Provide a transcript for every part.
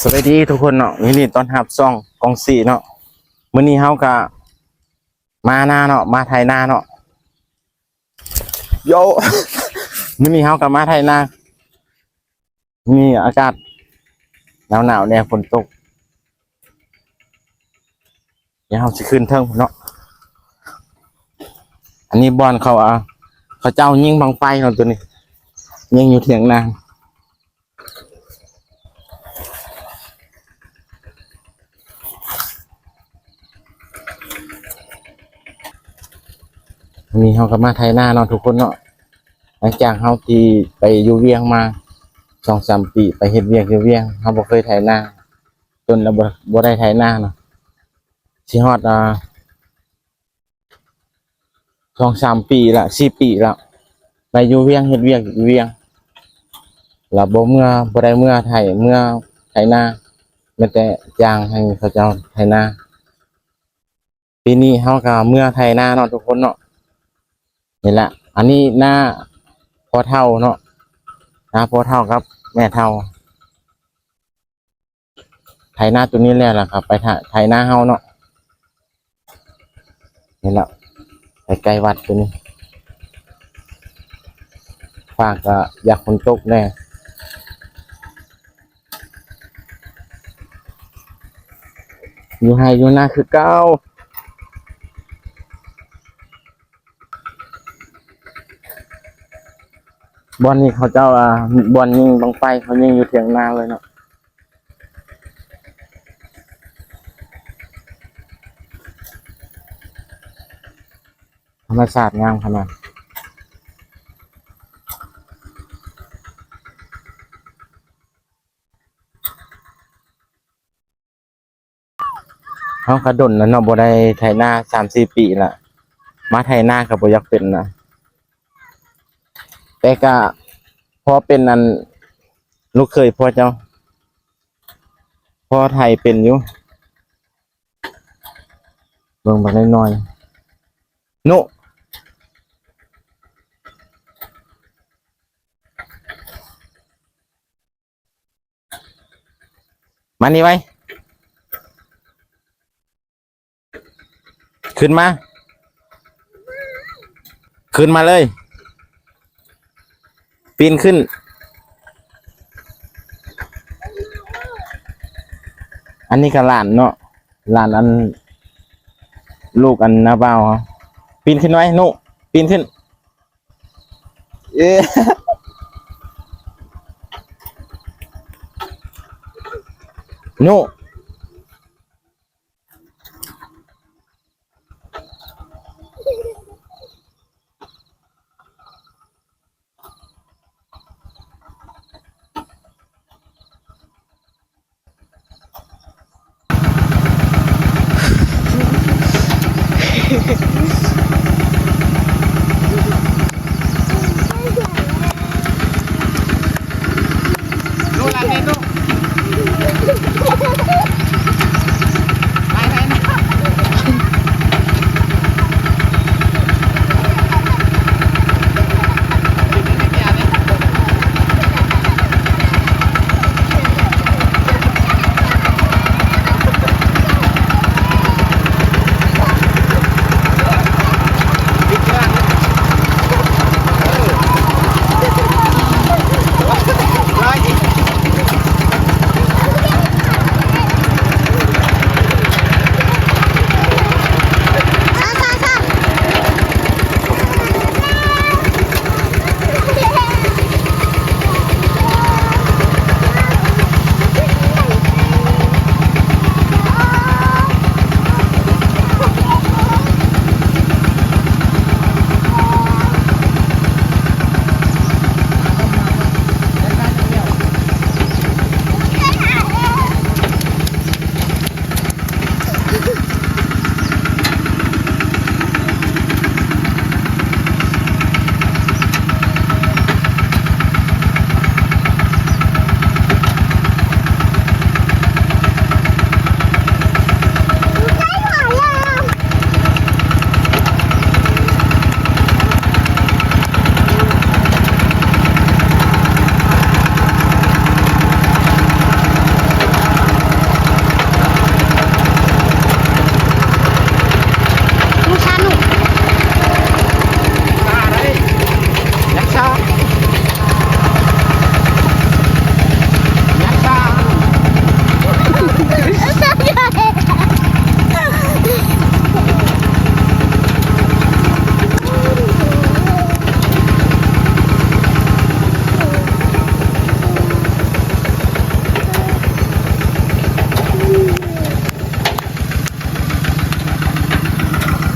ສະບາຍດີທຸກຄົນເນາະ, ຍິນດີຕ້ອນຮັບຊ່ອງກອງສີເນາະ. ມື້ນີ້ເຮົາກະມານາເນາະ, ມາໄຖນາເນາະ. ໂຢ ມື້ນີ້ເຮົາກະມາໄຖນາ. ມີອາກາດໜາວໆແດ່, ຝົນຕົກ. ດຽວເຮົາຊິຂຶ້ນເທິງພຸ້ນເນາະ. ອັນນີ້ບ່ອນເຂົາ ເຂົາເຈົ້າຍິງບັ້ງໄຟເນາະ, ໂຕນີ້ຍິງຢູ່ຖຽງນາ. ນີ້ເຮົາກໍມາໄຖນາເນາະທຸກຄົນເນາະ. ຫຼັງຈາກເຮົາທີ່ໄປຢູ່ວຽງມາສອງສາມປີ, ໄປເຮັດວຽກຢູ່ວຽງ, ເຮົາບໍ່ເຄີຍໄຖນາ, ດົນແລ້ວບໍ່ ບໍ່ໄດ້ໄຖນາເນາະ. ຊິຮອດ ອ່າ ສອງສາມປີລະ ສີ່ປີລະ, ໄປຢູ່ວຽງ ເຮັດວຽກຢູ່ວຽງ ລະບໍ່ເມືອ ບໍ່ໄດ້ເມືອໄຖ ເມືອໄຖນາ, ແມ່ນແຕ່ຈ້າງໃຫ້ເຂົາເຈົ້າໄຖນາ. ປີນີ້ເຮົາກໍເມືອໄຖນາເນາະທຸກຄົນເນາະ. ນີ້ລະ ອັນນີ້ນາພໍ່ເຖົ້າເນາະ, ນາພໍ່ເຖົ້າກັບແມ່ເຖົ້າ. ໄຖນາໂຕນີ້ແລ້ວລະ ກໍໄປໄຖນາເຮົາເນາະ. ນີ້ລະ ໃກ້ໆວັດໂຕນີ້. ຟ້າກໍຢາກຝົນຕົກແດ່. ຢູ່ໄຮ່ຢູ່ນາຄືເກົ່າ. ບ່ອນນີ້ເຂົາເຈົ້າ ອ່າ ບ່ອນຍິງບັ້ງໄຟ ເຂົາຍິງຢູ່ຖຽງນາເລີຍເນາະ. ທຳມະຊາດງາມຂະໜາດ. ເຮົາກະດົນແລ້ວເນາະ ບໍ່ໄດ້ໄຖນາສາມສີ່ປີລະ, ມາໄຖນາກະບໍ່ຢາກເປັນນະ, ແຕ່ກະພໍເປັນ ອັນ ລູກເຂີຍພໍ່ເຈົ້າ ພໍໄຖເປັນຢູ່. ເບິ່ງບັກນ້ອຍໆ ນຸ. ມານີ້ໄວ, ຂຶ້ນມາ, ຂຶ້ນມາເລີຍ, ປີນຂຶ້ນ. ອັນນີ້ກະຫຼານເນາະ, ຫຼານອັນ ລູກອັນນ້າບ່າວເຮົາ. ປີນຂຶ້ນໄວ ນຸ, ປີນຂຶ້ນ. ເອີ ນຸ.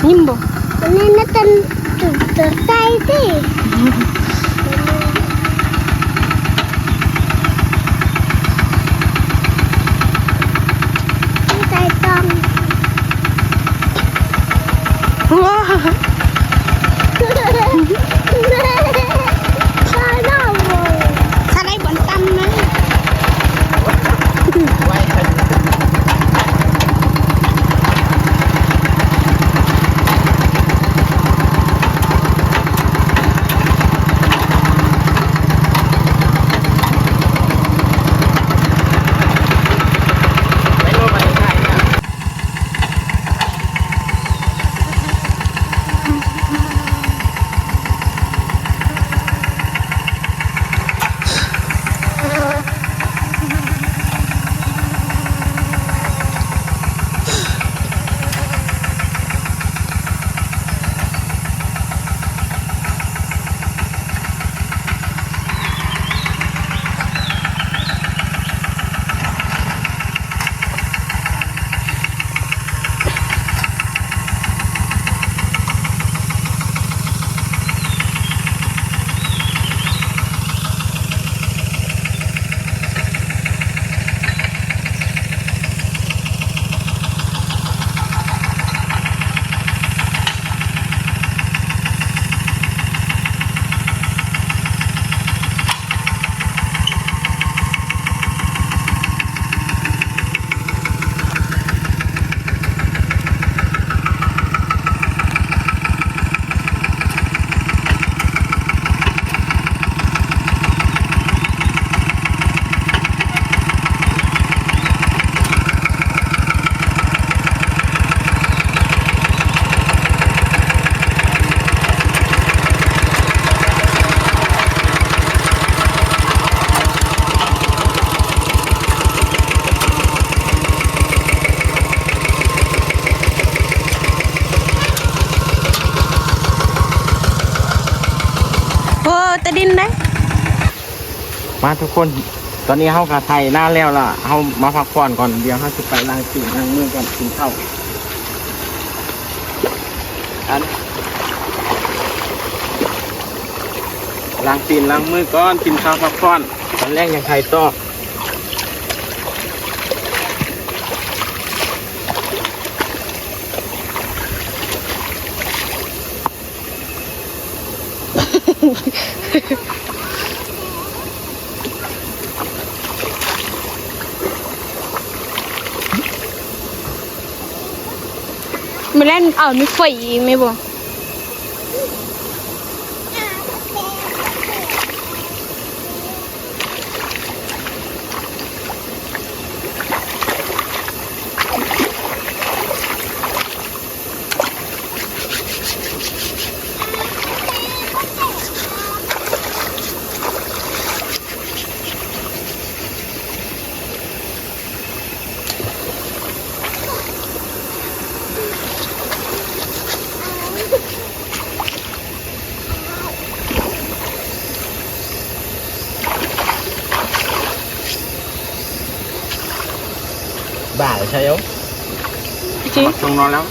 ຍິ້ມບໍ່? ອັນນີ້ມັນເປັນຕົວ ຕົວໄກ່ຕິ ໄກ່ຕ້ອງ. ວ້າ ຖ້າໄດ້ບ່ອນຕ່ຳນະ. ໂອ້ ແຕ່ດິນເດ້. ມາທຸກຄົນ ຕອນນີ້ເຮົາກະໄຖນາແລ້ວລະ ເຮົາມາພັກຜ່ອນກ່ອນ ດຽວເຮົາຊິໄປລ້າງຕີນລ້າງມືກ່ອນກິນເຂົ້າ. ອັນ ລ້າງຕີນລ້າງມືກ່ອນ ກິນເຂົ້າພັກຜ່ອນ ຕອນແລງຍັງໄຖຕໍ່. ມາແລ່ນເອົາມີໄຟອີກແມ່ນບໍ່? ບາຍໃຊ່ເອົາ ໂອເຄ ມາສົ່ງນອນແລ້ວ.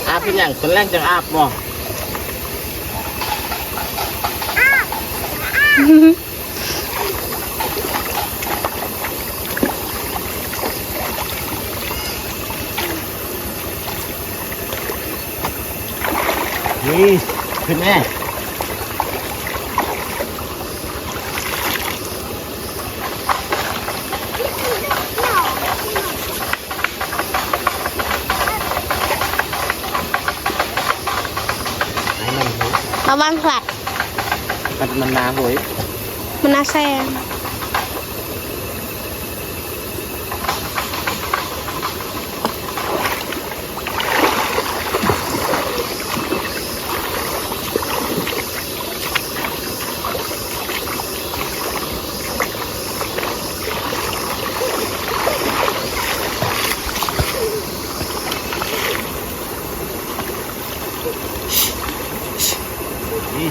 ອາບເປັນຫຍັງ? ຕອນແລງຈັ່ງອາບບໍ່? ອາບ ອາບ. ນີ້ ຂຶ້ນແມ່. ລະວັງສັດ ມັນ ມັນໜ້າໂຫຍ ມັນໜ້າແຊງ. ນີ້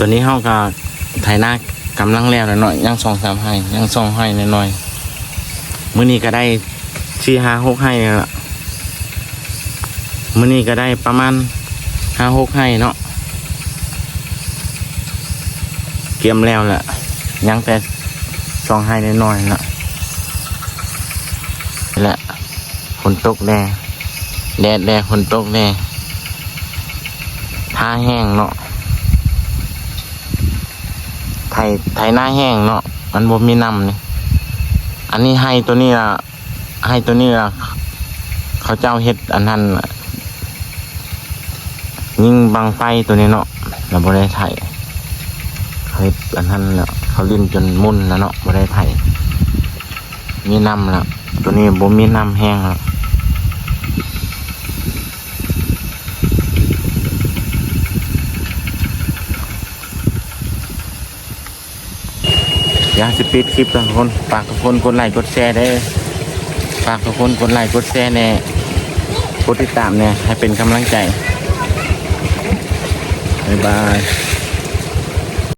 ຕອນນີ້ເຮົາກໍໄຖນາກຳລັງແລ້ວແລ້ວເນາະ ຍັງສອງສາມໄຮ່ ຍັງສອງໄຮ່ໜ້ອຍໆ. ມື້ນີ້ກໍໄດ້ສີ່ຫ້າຫົກໄຮ່ແລ້ວລະ ມື້ນີ້ກໍໄດ້ປະມານຫ້າຫົກໄຮ່ເນາະ ກຽມແລ້ວແຫຼະ ຍັງແຕ່ສອງໄຮ່ນ້ອຍໆລະ ແລະ ຝົນຕົກແດ່ ແດດແດ່ ຝົນຕົກແດ່ ທ່າແຫ້ງເນາະ ໄຖ ໄຖນາແຫ້ງເນາະ ມັນບໍ່ມີນ້ຳນີ້. ອັນນີ້ໄຮ່ໂຕນີ້ລະ ໄຮ່ໂຕນີ້ລະ ເຂົາເຈົ້າເຮັດອັນນັ້ນ ຍິງບັ້ງໄຟໂຕນີ້ເນາະ ລະບໍ່ໄດ້ໄຖ ເຂົາເຮັດອັນນັ້ນລະ ເຂົາຫຼິ້ນຈົນໝຸ່ນລະເນາະ ບໍ່ໄດ້ໄຖ ມີນ້ຳລະ ໂຕນີ້ບໍ່ມີນ້ຳແຫ້ງລະ. ດຽວຊິປິດຄລິບກ່ອນທຸກຄົນ ຝາກທຸກຄົນກົດໄລກົດແຊເດີ ຝາກທຸກຄົນກົດໄລກົດແຊແດ່ ກົດຕິດຕາມແດ່ ໃຫ້ເປັນກຳລັງໃຈ ບາຍບາຍ.